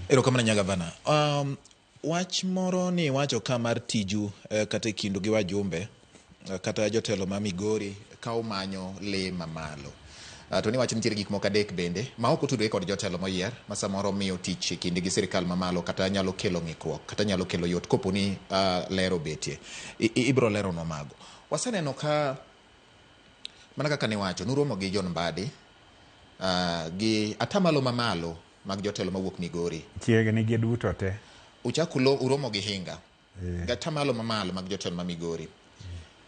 Erokamano nyagavana. Wach moro ni iwacho ka mar tiju kata e kindu gi wajumbe kata jotelo ma Migori ka umanyo lee mamalo. To niwacho nitiere gik moko adek bende ma ok otudore kod jotelo moyier ma samoro miyo tich e kinde gi sirikal mamalo kata nyalo kelo ng'ikruok kata nyalo kelo yot kopo ni ler obetie. Ibiro leronwa mago. Waseneno ka mana kaka niwacho nuromo gi John Mbadi gi atamalo mamalo mag jotelo mawuok Migori. Chiegni gi duto te. Uchako uromo gi Hinga. Gi atamalo mamalo mag jotelo ma Migori.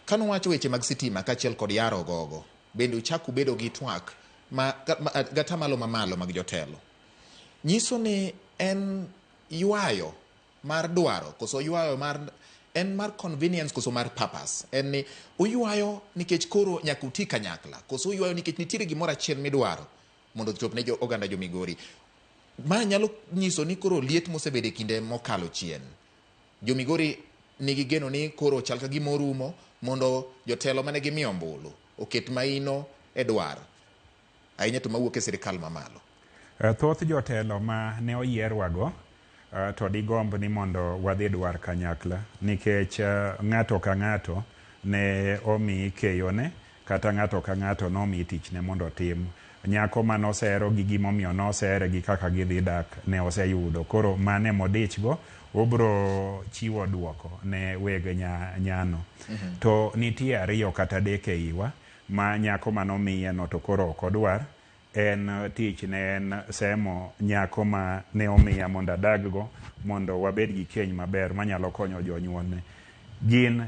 Kane uwacho weche mag sitima kaachiel kod yaro ogogo, bende uchako ubedo gi twak ma, ma, gi atamalo mamalo mag jotelo. Nyiso ni en ywayo mar dwaro koso ywayo mar en mar convenience koso mar purpose. En ni uywayo nikech koro nyaka uti kanyakla koso uywayo nikech nitiere gimoro achiel midwaro mondo ochop ne jo oganda jo Migori. Ma nyalo nyiso ni koro liet mosebedo e kinde mokalo chien. Jo Migori nigi geno ni koro chal ka gima orumo mondo jotelo mane gimiyo ombulu oket maino e dwar ahinya to mawuok e sirikal mamalo. Thoth jotelo ma ne oyierwago to digomb ni mondo wadhi dwar kanyakla nikech ng'ato ka ng'ato ne omi keyone kata ng'ato ka ng'ato nomi tichne mondo otim. Nyako mane osero gi gimomiyo nosere gi kaka gidhi dak ne oseyudo. Koro mano ema odichgo, obro chiwo duoko ne weg nyano. To nitie ariyo kata adek e iwa ma nyako mane omiye no to koro ok odwar. En tich ne en semo nyako ma ne omiya mondo adaggo mondo wabed gi keny maber manyalo konyo jonyuolne. Gin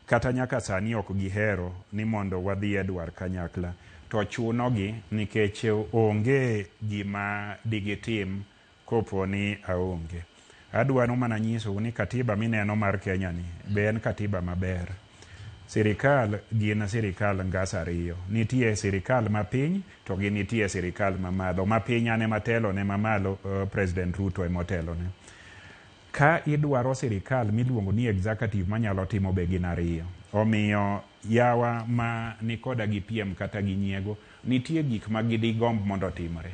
kata nyaka sani ok gihero ni mondo wadhi e dwar kanyakla. To chunogi nikech onge gima digitim kopo ni aonge. Adwaro mana nyisou ni katiba mineno mar Kenya ni be en katiba maber. Sirikal gin sirikal ngas ariyo. Nitie sirikal mapiny to gi nitie sirikal mamalo. Mapiny an ema telone, mamalo President Ruto ema otelone. Ka idwaro sirikal miluongo ni executive manyalo timo be gin ariyo. Omiyo yawa ma nikoda gi piem kata gi nyiego, nitie gik ma gidigomb mondo otimre.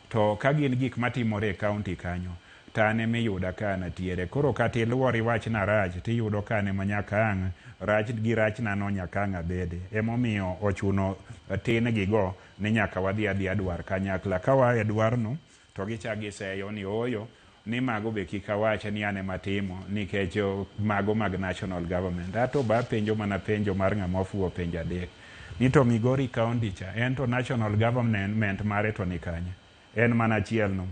To ka gin gik matimore e county kanyo, to an ema iyuda ka an atiere. Koro kata iluor iwachna rach, tiyudo ka an ema nyaka ang' rach gi rachna no nyaka ang' abede. Emomiyo ochuno tin gi go ni nyaka wadhi adhiya dwar kanyakla. Ka waa e dwarno, to gichak giseyo ni ooyo, ni mago be kik awach ni an ema atimo nikech mago mag national government. Ato be apenjo mana penjo mar ng'ama ofuwo penjo adek. Ni to Migori county cha, en to national government mare to ni kanye? En mana achiel no.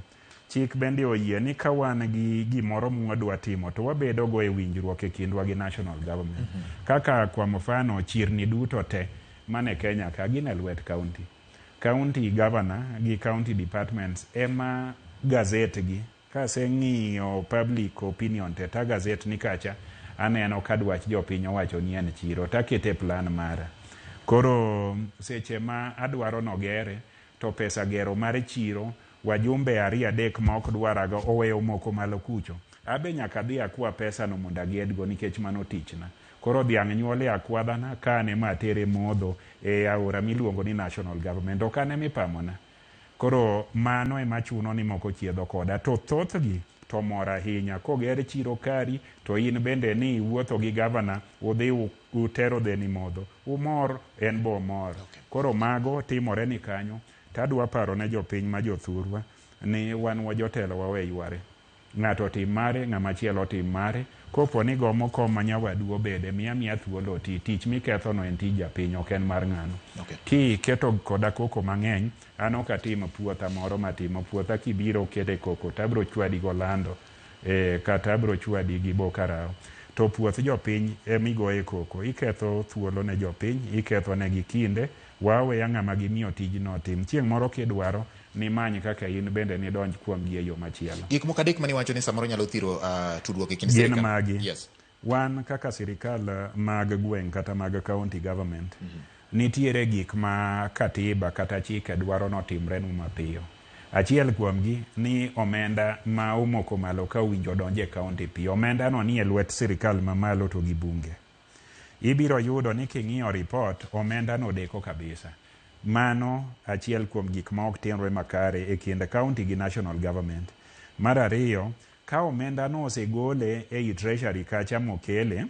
Chik bende oyie ni ka wan gi gimoro mwadwa timo to wabedo go e winjruok e kindwa gi national government. Kaka kwa mfano chirni duto te mane Kenya ka gin e lwet county. County governor gi county departments ema gazette gi. Kaseng'iyo public opinion te ta gazette ni kacha aneno ka dwach jopiny owacho ni en chiro takete plan mara. Koro seche ma adwaro nogere to pesa gero mar chiro wajumbe ariyo adek ma ok dwarago oweyo moko malo kucho. Abe nyaka adhi akwa pesa no mondo agedgo nikech mano tichna. Koro dhiang' nyuol e akwadhana ka an ema atere modho e aora miluongo ni national government. Ok an ema ipamona. Koro mano ema chuno ni moko chiedho koda. To thothgi to mor ahinya. Koger chiro kari to in bende ni iwuotho gi gavana udhi utero dheni modho. Umor en be omor. Koro mago timore ni kanyo. To adwa paro ne jopiny ma jothurwa ni wan wa jotelo wawe yware. Ng'ato otim mare, ng'ama chielo otim mare. Kopo ni gomo kom ma nyawadu obede, miya miya thuolo oti. Tich mikethono en tij japiny, ok en mar ng'ano. Kiketo koda koko mang'eny, an ok atim puotha moro matimo. Puotha kibiro kete koko to abiro chwadi golando, kata abiro chwadi gi bokarao. To puoth jopiny emigoye koko. Iketho thuolo ne jopiny, iketho negi kinde. Waweya ng'ama gimiyo tijno otim. Chieng' moro kidwaro, nimany kaka in bende nidonj kuomgi e yo machielo. Gik moko adek mane iwacho ni samoro nyalo thiro tudruok e kind Gin sirikal. magi. Yes. Wan kaka sirikal mag gweng' kata mag county government, nitiere gik ma katiba kata chike dwaro notimrenwa mapiyo. Achiel kuomgi ni omenda ma omoko malo ka owinjo odonj e county piyo. Omenda no nie lwet sirikal mamalo to gi bunge. Ibiro yudo ni king'iyo report, omenda no deko kabisa. Mano achiel kuom gik ma ok timre makare e kind county gi national government. Mar ariyo, ka omenda no osegole ei treasury kacha mokele,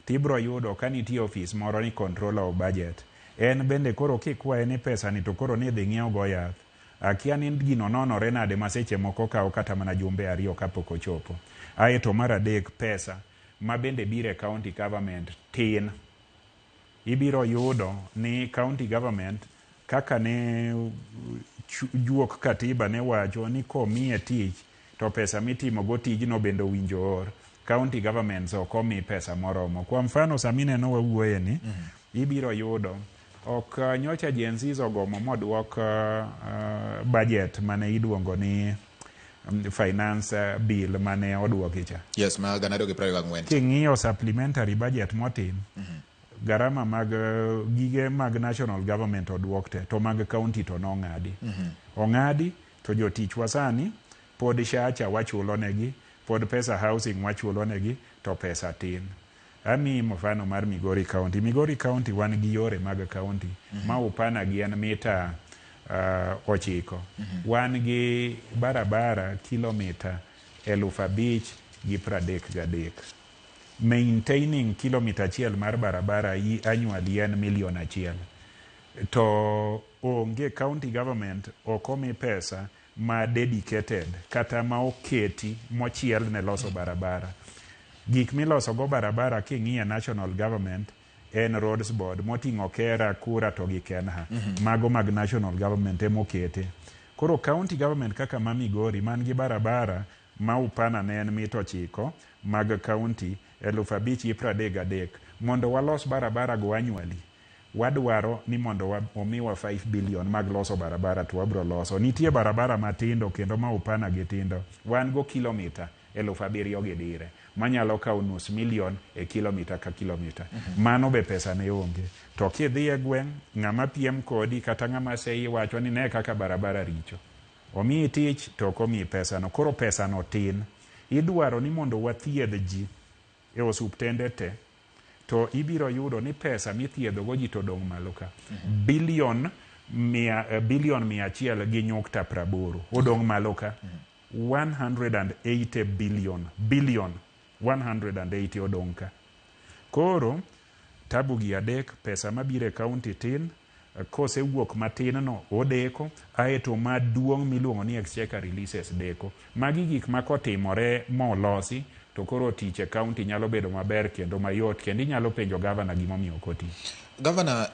tibro yudo ka nitie ofis moro ni controller of budget. En bende koro kikwaye ni pesa ni to koro ni idhi ng'iew go yath. Akia ni gino nonore nade ma seche moko kawo kata mana jumbe 2 kapok ochopo. Aeto mar adek, pesa ma bende biro e county government tin. Ibiro yudo ni county government kaka ne juok katiba ne wacho ni komiye tich to pesa mitimo go tijno bende owinjo or. County governments ok omi pesa moromo. Kwa mfano sami neno wawuoye ni ibiro yudo ok nyocha Gen Zs ogomo moduok budget mane iluongo ni finance bill mane oduoki cha. Yes, ma 2024. King'iyo supplementary budget motim, garama mag gige mag national government oduok te, to mag county to nong'adi. Ong'adi to jotichwa sani pod shacha wachulo negi, pod pesa housing wachulo negi, to pesa tin. Amiyi mfano mar Migori County. Migori County wan gi yore mag county ma upana gi en mita 9. Wan gi barabara kilomita 5,033. Maintaining kilomita 1 mar barabara annually en milion 1. To onge county government ok omi pesa ma dedicated kata ma oketi mochiel ne loso barabara. Gik miloso go barabara king'iyo national government en roads board moting'o KeRRA, KURA to gi KeNHA. Mago mag national government emokete. Koro county government kaka ma Migori man gi barabara ma upana ne en mita 9 mag county 5,033. Mondo walos barabara go annually, wadwaro ni mondo omiwa 5 billion mag loso barabara to wabro loso. Nitie barabara matindo kendo ma upana gi tindo. Wan go kilomita 7,000 gi dire manyalo kawo nus milion e kilomita ka kilomita. Mano be pesa ne onge. To kidhi e gweng', ng'ama piem kodi kata ng'ama seyi wacho ni ne kaka barabara richo. Omiyi tich to ok omiyi pesa no. Koro pesa no tin. Idwaro ni mondo wathiedh ji e osuptende te, to ibiro yudo ni pesa mithiedho go ji to dong' malo ka. Bilion 100.80 odong' malo ka. 180 billion 180 odong' ka. Koro tabu gi adek, pesa mabiro e county tin, kosewuok matin no odeko, aeto maduong' miluongo ni exchequer releases deko. Magi gik ma kotimore molosi to koro tich e county nyalo bedo maber kendo mayot, kendo inyalo penjo gavana gimomiyo ok oti. Gavana